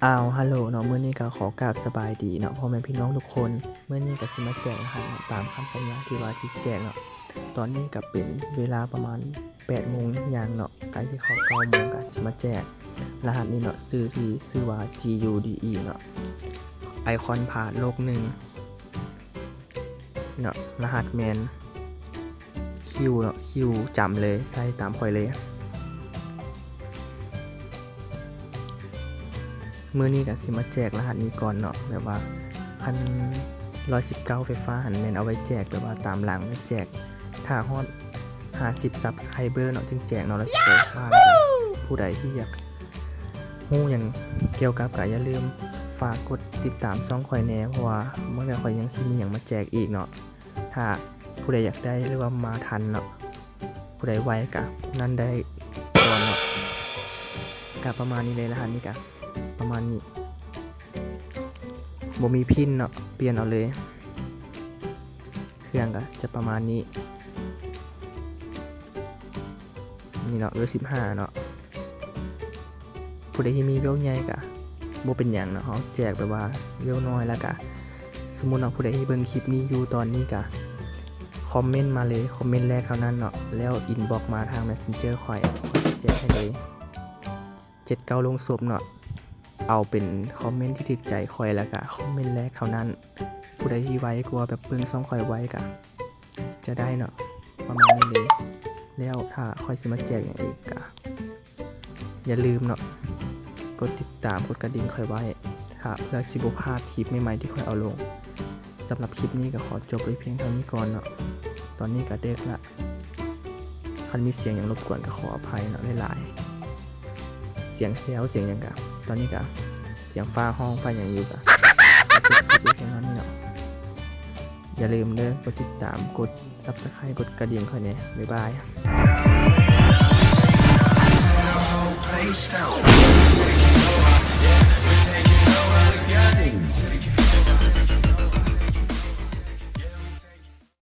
ອ້າວ ຮັລໂຫຼເນາະ, ມື້ນີ້ກໍຂໍກາບສະບາຍດີເນາະ ພໍ່ແມ່ພີ່ນ້ອງທຸກຄົນ. ມື້ນີ້ກໍຊິມາແຈກລະຫັດເນາະ ຕາມຄຳສັນຍາທີ່ວ່າຊິແຈກເນາະ. ຕອນນີ້ກໍເປັນເວລາປະມານແປດໂມງຢ່າງເນາະ, ໃກ້ຊິເຂົ້າເກົ້າໂມງ ກໍຊິມາແຈກລະຫັດນີ້ເນາະ, ຊື່ທີ່ ຊື່ວ່າ ຈີຢູດີອີ ເນາະ, ໄອຄອນພາດໂລກໜຶ່ງເນາະ. ລະຫັດແມ່ນ ຄິວເນາະ, ຄິວຈຳເລີຍ, ໃສ່ຕາມຂ້ອຍເລີຍ. ມື້ນີ້ກໍຊິມາແຈກລະຫັດນີ້ກ່ອນເນາະ, ແບບວ່າຄັນຮ້ອຍສິບເກົ້າໄຟຟ້າຫັ້ນແມ່ນເອົາໄວ້ແຈກ ແບບວ່າຕາມຫຼັງໄວ້ແຈກ ຖ້າຮອດຫ້າສິບ subscriber ເນາະ ຈຶ່ງແຈກເນາະ ຮ້ອຍສິບເກົ້າໄຟຟ້າ. ຜູ້ໃດທີ່ຢາກຮູ້ຫຍັງກ່ຽວກັບ ກໍຢ່າລືມຝາກກົດຕິດຕາມຊ່ອງຂ້ອຍແດ່ ເພາະວ່າມື້ໜ້າຂ້ອຍຍັງຊິມີຫຍັງມາແຈກອີກເນາະ. ຖ້າຜູ້ໃດຢາກໄດ້ ຫຼືວ່າມາທັນເນາະ, ຜູ້ໃດໄວກະຜູ້ນັ້ນໄດ້ກ່ອນເນາະ. ກະປະມານນີ້ເລີຍ, ລະຫັດນີ້ກະປະມານນີ້, ບໍ່ມີພິນເນາະ, ປ່ຽນເອົາເລີຍ. ເຄື່ອງກະຈະປະມານນີ້ ນີ້ເນາະ, ເວວສິບຫ້າເນາະ. ຜູ້ໃດທີ່ມີເວວໃຫຍ່ກະບໍ່ເປັນຫຍັງເນາະ, ເຮົາແຈກແບບວ່າເວວນ້ອຍ. ແລ້ວກະສົມມຸດເນາະ, ຜູ້ໃດທີ່ເບິ່ງຄລິບນີ້ຢູ່ຕອນນີ້ກະຄອມເມັນມາເລີຍ, ຄອມເມັນແລກເທົ່ານັ້ນເນາະ, ແລ້ວອິນບັອກມາທາງ Messenger ຂ້ອຍ, ຂ້ອຍແຈກໃຫ້ເລີຍ. ເຈັດເກົ້າໂລງສົບເນາະ, ເອົາເປັນຄອມເມັນທີ່ຖືກໃຈຂ້ອຍ ແລ້ວກະຄອມເມັນແລກເທົ່ານັ້ນ. ຜູ້ໃດທີ່ໄວກວ່າ ແບບເບິ່ງຊ່ອງຂ້ອຍໄວກະຈະໄດ້ເນາະ, ປະມານນີ້ເລີຍ. ແລ້ວຖ້າຂ້ອຍຊິມາແຈກຫຍັງອີກກະ ຢ່າລືມເນາະ ກົດຕິດຕາມ ກົດກະດິ່ງຂ້ອຍໄວ້ ຖ້າເພື່ອຊິບໍ່ພາດຄລິບໃໝ່ໆທີ່ຂ້ອຍເອົາລົງ. ສຳລັບຄລິບນີ້ກໍຂໍຈົບໄວ້ພຽງເທົ່ານີ້ກ່ອນເນາະ. ຕອນນີ້ກໍເດິກລະ, ຄັນມີສຽງຫຍັງລົບກວນກໍຂໍອະໄພເນາະຫຼາຍໆ, ສຽງແຊວ ສຽງຫຍັງກະ, ຕອນນີ້ກະສຽງຟ້າຮ້ອງ ຟ້າຫຍັງຢູ່, ກະຂໍຈົບຄລິບໄວ້ພຽງເທົ່ານີ້ເນາະ. ຢ່າລືມເດີ ກົດຕິດຕາມ ກົດ Subscribe ກົດກະດິ່ງຂ້ອຍແດ່. ບາຍບາຍ.